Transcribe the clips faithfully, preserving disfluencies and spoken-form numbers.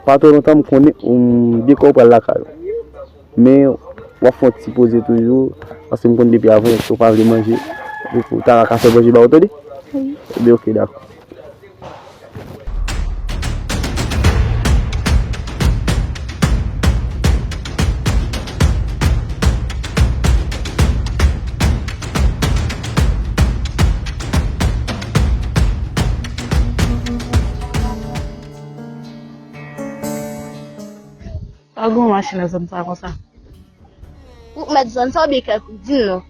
Pa twò lontan, m konnen, m, dekò w pral lakay ou. Men, w ap fè yon ti poze toujou, paske m konn depi avan, ou pa vle manje. Depi w ta ka fè manje ba ou, tande? Wi. Ebyen, oke, dakò. Pa gen yon machin nan zòn sa konsa. Ou mèt zòn sa oubyen kèk ou di m non.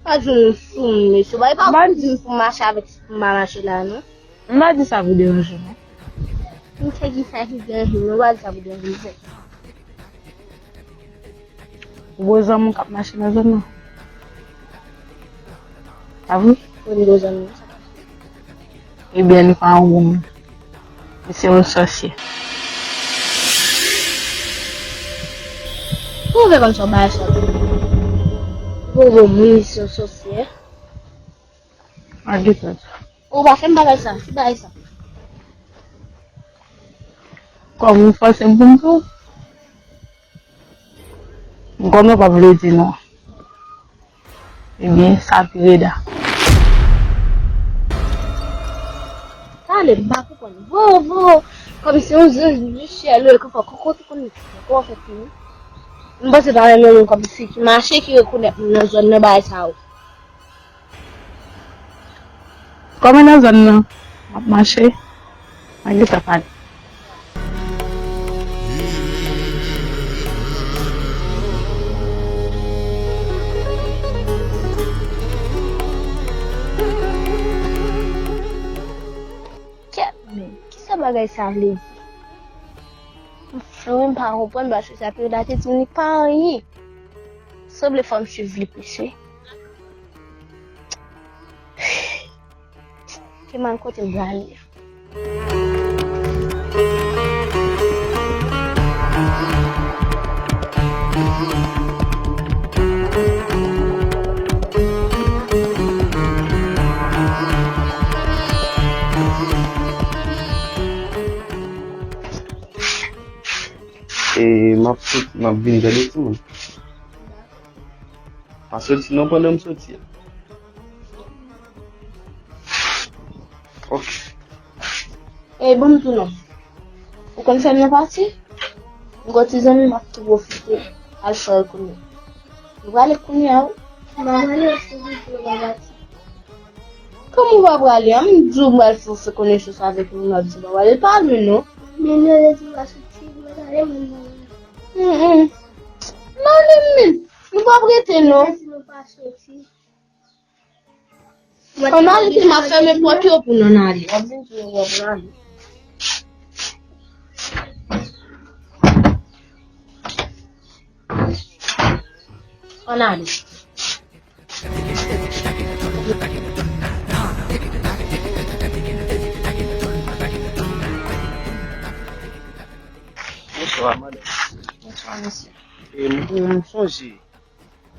Pa di m sou m, mesye. Bay pa pou di m pou m mache avèk, pou m pa mache la non. M pa di sa pou deranje w non. M fè ki sa ki deranje m, m pa di sa pou deranje m. Ou gwo zanmi w k ap mache nan zòn nan? Pa vre? Wi, m gwo zanmi w. Ebyen, li pa yon moun. Li se yon sòsyè. Kòman w fè konn sa bagay sa? Yon gwo moun, li se yon sòsyè. A, gentan. Ou pa fè m bagay sa, ki bagay sa? Kòm ou fòse m pou m di w, m konnen w p ap vle di non. Ebyen, sa pi reda. Tande, m pa konprann. Vo, vo, kòmsi yon zanj di syèl ou, e ke fò koko te konn kòman fè fini. M panse pa menm yon moun kòmsi ki mache, ki rekonèt moun nan zòn nan, bagay sa yo. Kòman nan zòn nan? M ap mache. Mwen gentan pale. Kèt, men, kisa bagay sa vle di? M flou, m pa konprann, paske sa pi reda te di m li pa anyen. Sanble fò m swiv li plis, wi. Ki mal kote m prale a? E m ap sot, m ap vin gade timoun. Pa soti non pandan m soti a. Ok. Ey, ban m di w non. Ou konn fè m nan pati? M gon ti zanmi m ap tou pwofite al fè l kounye a. M prale kounye a, wi. M pa prale, se vre, m pa pati. Kòman w pa prale a? M di w m pral fè, fè konesans avèk moun, w ap di m pa prale. Pa vle non. Men nou rete m pa soti, m prale, mwen, mwen. Hum, hum. M ale, men. Nou p ap rete non. Ann ale, epi m ap fèmen pòt yo pou nou ann ale. W ap vin tou, w ap ale. Ann ale. Bonswa, madanm. Bonswa, mesye. E, m, m sonje.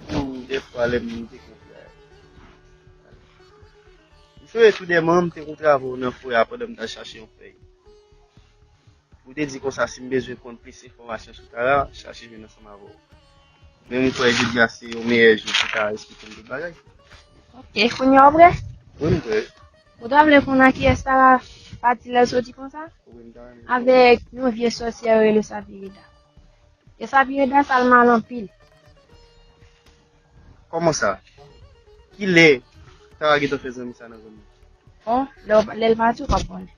Hmm, defwa lè m te konn fè. M sonje tou dèman m te konn travay nan forè a pandan m t al chache yon fèy. Ou te di konsa si m bezwen konn plis enfòmasyon sou Tara, chache jwenn ansanm avè w. Men m kwè jodi a se yon meyè jou pou Tara esplike m tout bagay. Ok, kounye a w prè? Wi, m prè. Ou ta vle konn a kiyès Tara pati lè l soti konsa? Wi, m ta renmen. Avèk yon vye sòsyè yo rele Sapirida. E Sapirida sa l mal anpil. Kòman sa? Kilè Tara gentan fè zanmi sa nan zòn nan? Bon, lè w, lè l pati, w p ap konnen.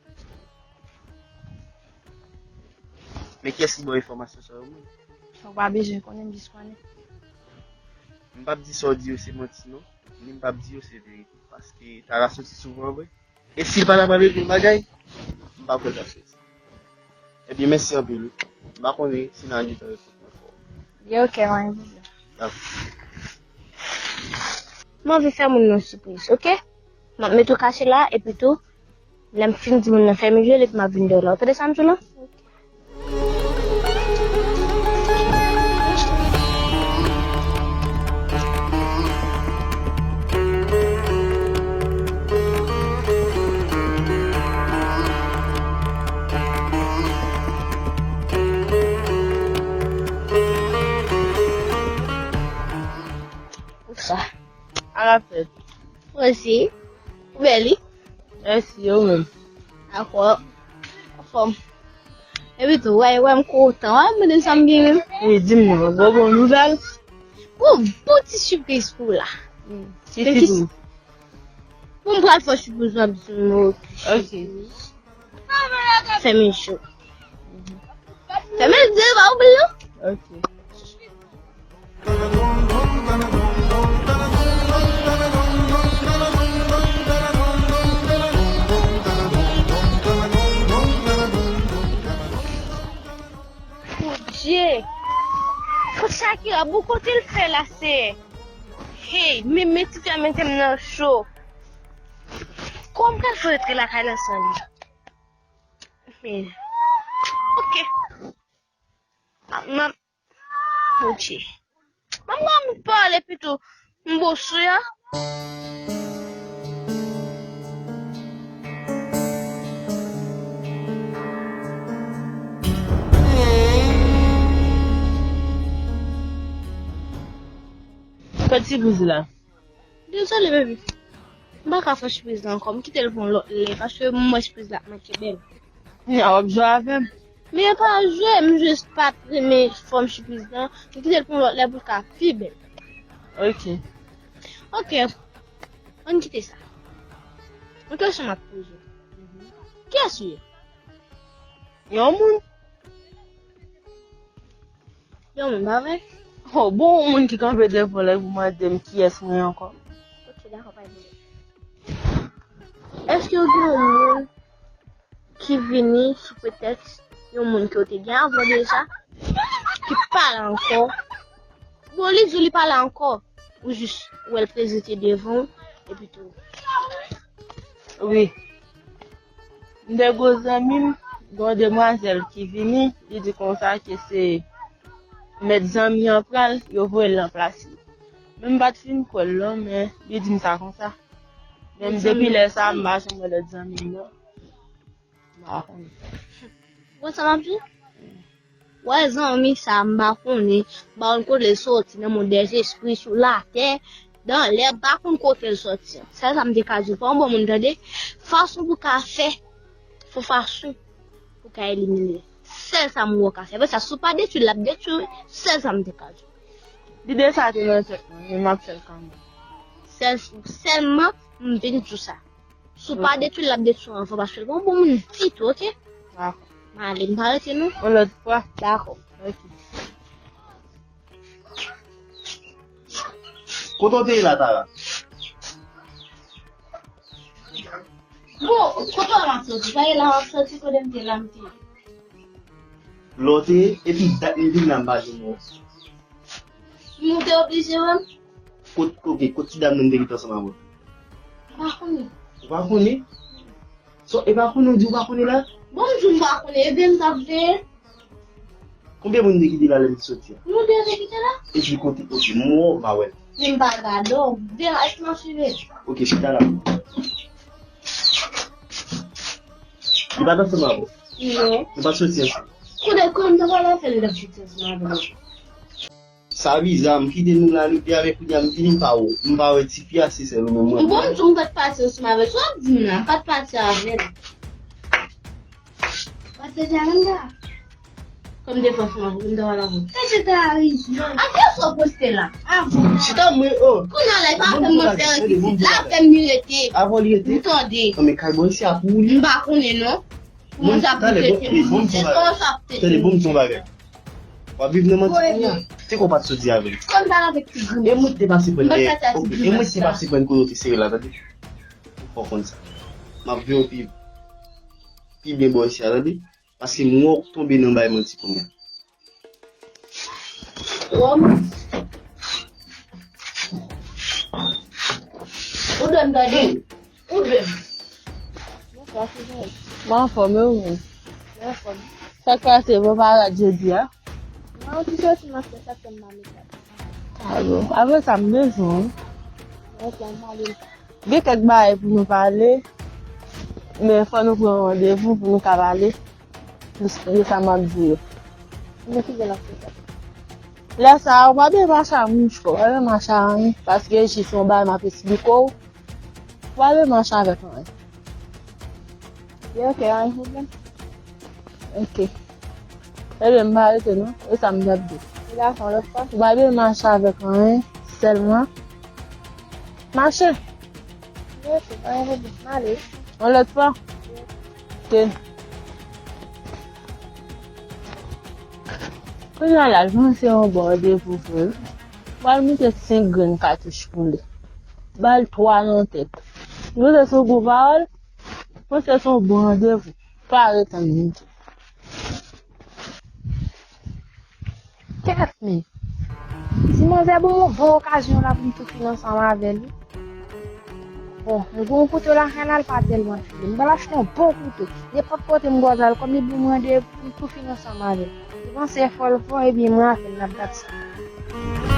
Men kiyès ki ba w enfòmasyon sa yo menm? Ou pa bezwen konnen, m jis konnen. M p ap di sa w di yo se manti non, ni m p ap di yo se verite, paske Tara soti souvan vre. E si l pa ta pral regle bagay, m pa kwè l t ap soti. Ebyen, mèsi anpil wi. M pa konnen si n a gentan reponn ankò. Byen, ok, pa gen pwoblèm. Dakò. M anvi fè moun nan sipriz, ok? M ap mete w kache la, epi tou, lè m fin di moun nan fèmen je l, epi m ap vin dèyè w la. Ou tande sa m di w la? Sa. Ala fèt. Mèsi. Ou bèl wi. Mèsi, ou menm. Dakò. Anfòm. Epi tou, wè, wè m kontan. Wè, m mande sa m gen menm. E, di m non, gwo bon nouvèl. Bon, bon ti sipriz pou w la. Ki sipriz? Bon, m pral fè sipriz la, di m ok. Fèmen cho. Fèmen je, pa oubli non. Ok. Bondye! Kot Shakira? Bon, kote l fè la, Seyè? Hey, men, men ti fi a mete m nan cho. Kòman m pral fè rantre lakay la san li? Men, ok. M ap, m ap, Bondye. Ban m pale pito. M boswe a. Kot sipriz la? Dezole, baby. M pa ka fè sipriz la ankò. M kite l pou yon lòt lè, paske m wè sipriz la ap manke bèl. Kounya w ap jwe avè m? Men pa jwe, m jis pa t renmen fòm sipriz lan. M kite l pou yon lòt lè pou l ka pi bèl. Ok. Ok. Ann kite sa. Yon kesyon m ap poze w. Kiyès ou ye? Yon moun. Yon moun, pa vre? Oh, bon, yon moun ki kanpe devan w la pou mande m kiyès mwen ankò. Ok, dakò, pa gen pwoblèm. Èske w gen yon moun ki vini sou pretèks yon moun ke w te gen avan deja, ki pa la ankò? Bon, li di w li pa la ankò, ou jis wè l prezante devan w, epi tou. Wi. M te gwo zanmi m, gen yon demwazèl ki vini, li di konsa ke se mèt zanmi an pral, yo voye l ranplase. Men m pa t fin kwè l non, men li di m sa konsa. Men depi lè sa, m pa janm wè lòt zanmi m non. M pa konnen. Bon, sa m ap di? Wè zanmi sa, m pa konnen, m pa konn kote l soti nan mond dèzespri, sou latè, dan lè, m pa konn kote l soti. Sèl sa m te ka di w, pa yon bon moun tande, fason pou w ka fè, fò fason pou w ka elimine l. Sèl sa m wè w ka fè. Apre sa, si w pa detwi l, l ap detwi w, sèl sa m te ka di w. Lide sa te nan tèt mwen, men m ap fè l kanmenm. Sèl, sèlman, m vin di w sa. Si w pa detwi l, l ap detwi w anvan, paske l pa yon bon moun ditou, ok? Dakò. M ale, m pa rete non. Yon lòt fwa. Dakò. Ok. Kote w te ye la, Tara? Bon, kote w la m ap soti? Pa e la m ap soti, kote m te ye la m te ye. Lè w te ye, epi dat m vin la m pa jwenn ou. Moun te oblije wè m. Kot, ok, kot ti dam nan te rete ansanm avè w? M pa konnen. Ou pa konnen? So, e pa konnen, ou di ou pa konnen la? Bon, m di w m pa konnen, e veye m t ap veye. Konbyen moun te kite la lè m te soti a? Nou de te kite la. Epi kote, ok, m wè w, m pa wè l. Men m pa gade w, de la, epi m ap suive. Ok, chita la. Li pa t ansanm avè w? Non. Nou pa t soti ansanm? Kote, kòm m ta pral fè l, li t ap soti ansanm avè w. Sa bizar, m kite nou la, nou te avèk William, m vini, m pa wè, m pa wè tifi a, se sèl ou menm mwen. Bon, m di w m pa t pati ansanm avè l. Sa w ap di m la, m pa t pati avè l. Pase Jalanda. Kòm defans mwen, m ta wè l avè l. Sa se ta rive. A kiyès w ap poste la? Avan. Chita mwen, oh. Kounye a la, e pa fè m mwen fè an isit. La, fè m li rete. Avan li rete? M tande. Non, men kay bò isi a pou li. M pa konnen, non. Kòman sa pou tete? Tande, bon, m di yon bagay. W ap viv nan manti kounye a. Se kon w pa t sot di avè l. Kòm pale avèk ti granmoun. E mwen te pase pran dèyè. Ok, e mwen te pase pran kote w te sere la, tande. Ou fò konn sa. M ap veye w pi, pi byen bò isi a, tande. Paske m wè w tonbe nan bay manti kounye a. Wòm. Ou dwe m tande. Ou dwe m. Bonswa, Suzanne. Mwen anfòm, e ou menm? Mwen anfòm. Sa k pase, bon parad jodi a? Mwen yon ti soti nan fè sa fè m nan mekak. A bon. Apre sa, m bezwen w. Mwen anfòm, m ale. Gen kèk bagay pou nou pale, men fò nou pran randevou pou nou ka pale. Plis de sa m ap di yo. Men ki jan l ap fè sa? Lè sa a, ou pa bezwen mache a moun chò, ou pa bezwen mache a anyen, paske jis yon bagay m ap esplike w, ou pa bezwen mache avèk anyen. Ye, ok, anyen pwoblèm. Ok. Ebyen, m pa rete non, e sa m t ap di. Ou dakò, lòt fwa, ou pa bezwen mache avèk anyen, sèlman mache. Ye, ok, anyen pwoblèm, m ale. Yon lòt fwa. Ok. Kounye a la, l panse yon bon randevou vre wi. Ba l moute senk grenn katouch pou li. Ba l twa nan tèt. Li panse se yon gwo pawòl. Panse se yon bon randevou. Pa ret tann li. Kèt men. Ti manzè ban m yon bon okazyon la pou m tou fini ansanm avè l wi. Bon, m gen yon kouto lakay la, l pa tèlman file. M pral achte yon bon kouto. Nenpòt kote m kwaz al, kòm li ban m randevou pou m tou fini ansanm avè l. Li panse fò l fò, ebyen mwen avè l n ap bat sa.